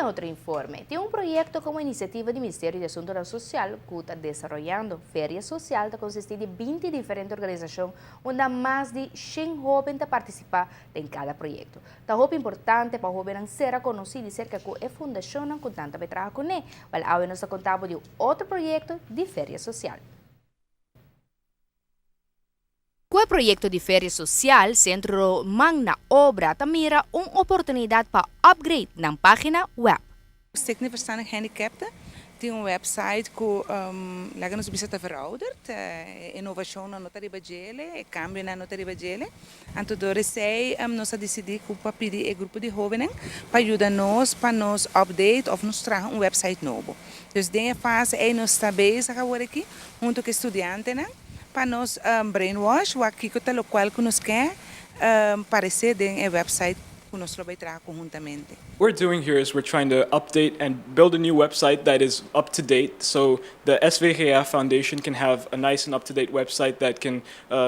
Den otro informe, tin un proyecto como iniciativa di Ministerio di Asuntonan Social cu ta desaroyando. Feria Social ta consisti di 20 diferente organisacion, unda mas di 100 hoben ta participa den cada proyecto. Ta hopi importante pa hobennan sera conoci di cerca cu e fundacionnan cu nan ta traha cune. Wel, awe nos ta conta di otro proyecto di Feria Social. Cu e proyecto di Feria Social, Centro Man na Obra ta mira un oportunidad pa upgrade nan pagina web. Stichting Verstandig Gehandicapten tin un website cu laga nos bisa, ta verouderd, innovacion no ta riba djele, cambio no ta riba djele. Anto door esey nos a dicidi cu pa pidi e grupo di hobennan pa yuda nos pa nos update of nos traha un website nobo. Dus den e fase ey nos ta bezig awor aki hunto cu studiantenan pa nos brainwash wak kico ta locual cu nos kier parece den e website cu nos lo bay traha conhuntamente. What we're doing here is we're trying to update and build a new website that is up to date, so the SVGA Foundation can have a nice and up to date website that can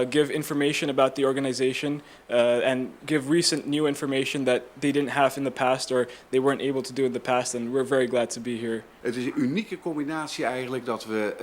give information about the organization and give recent new information that they didn't have in the past or they weren't able to do in the past, and we're very glad to be here. Het is een unieke combinatie eigenlijk dat we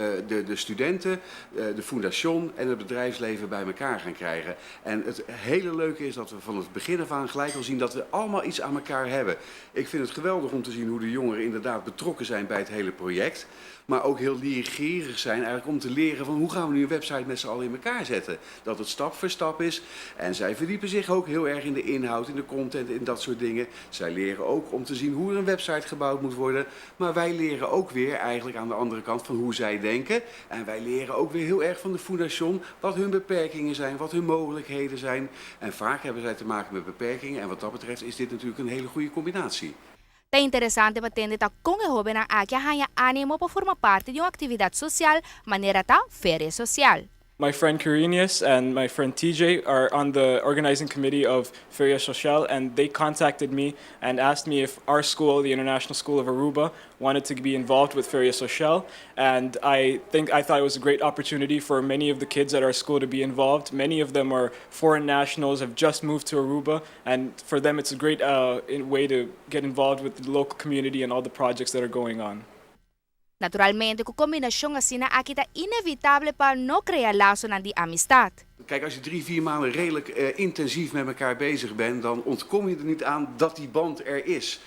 de studenten, de fundation en het bedrijfsleven bij elkaar gaan krijgen. En het hele leuke is dat we van het begin af aan gelijk al zien dat we allemaal iets aan elkaar hebben. Ik vind het geweldig om te zien hoe de jongeren inderdaad betrokken zijn bij het hele project. Maar ook heel leergierig zijn eigenlijk om te leren van: hoe gaan we nu een website met z'n allen in elkaar zetten. Dat het stap voor stap is. En zij verdiepen zich ook heel erg in de inhoud, in de content, in dat soort dingen. Zij leren ook om te zien hoe er een website gebouwd moet worden. Maar wij leren ook weer eigenlijk aan de andere kant van hoe zij denken. En wij leren ook weer heel erg van de fundation wat hun beperkingen zijn, wat hun mogelijkheden zijn. En vaak hebben zij te maken met beperkingen. En wat dat betreft is dit natuurlijk een hele goede combinatie. Ta interesante pa tende ta con e hobennan aki a haya animo pa forma parti di un actividad social, manera ta Feria Social. My friend Quirinius and my friend TJ are on the organizing committee of Feria Social, and they contacted me and asked me if our school, the International School of Aruba, wanted to be involved with Feria Social. And I thought it was a great opportunity for many of the kids at our school to be involved. Many of them are foreign nationals, have just moved to Aruba, and for them it's a great way to get involved with the local community and all the projects that are going on. Naturalmente, cu combinacion asina aki ta inevitabel pa no crea laso di amistad. Kijk, als je 3, 4 maanden redelijk intensief met elkaar bezig bent, dan ontkom je er niet aan dat die band er is.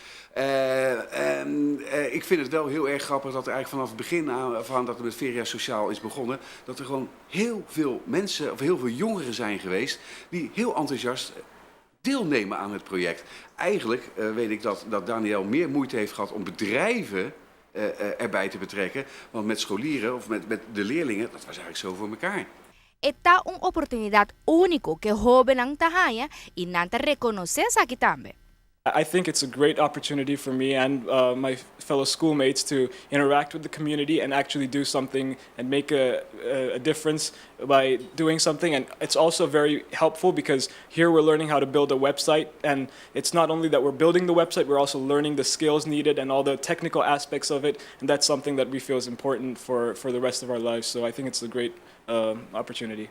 En ik vind het wel heel erg grappig dat er eigenlijk vanaf het begin af aan dat het met Feria Sociaal is begonnen, dat er gewoon heel veel mensen of heel veel jongeren zijn geweest die heel enthousiast deelnemen aan het project. Eigenlijk weet ik dat Daniel meer moeite heeft gehad om bedrijven erbij te betrekken. Want met scholieren of met de leerlingen, dat was eigenlijk zo voor elkaar. E ta un oportunidad unico cu hobennan ta haya y nan ta reconoce esaki tambe. I think it's a great opportunity for me and my fellow schoolmates to interact with the community and actually do something and make a difference by doing something. And it's also very helpful because here we're learning how to build a website. And it's not only that we're building the website, we're also learning the skills needed and all the technical aspects of it. And that's something that we feel is important for the rest of our lives. So I think it's a great opportunity.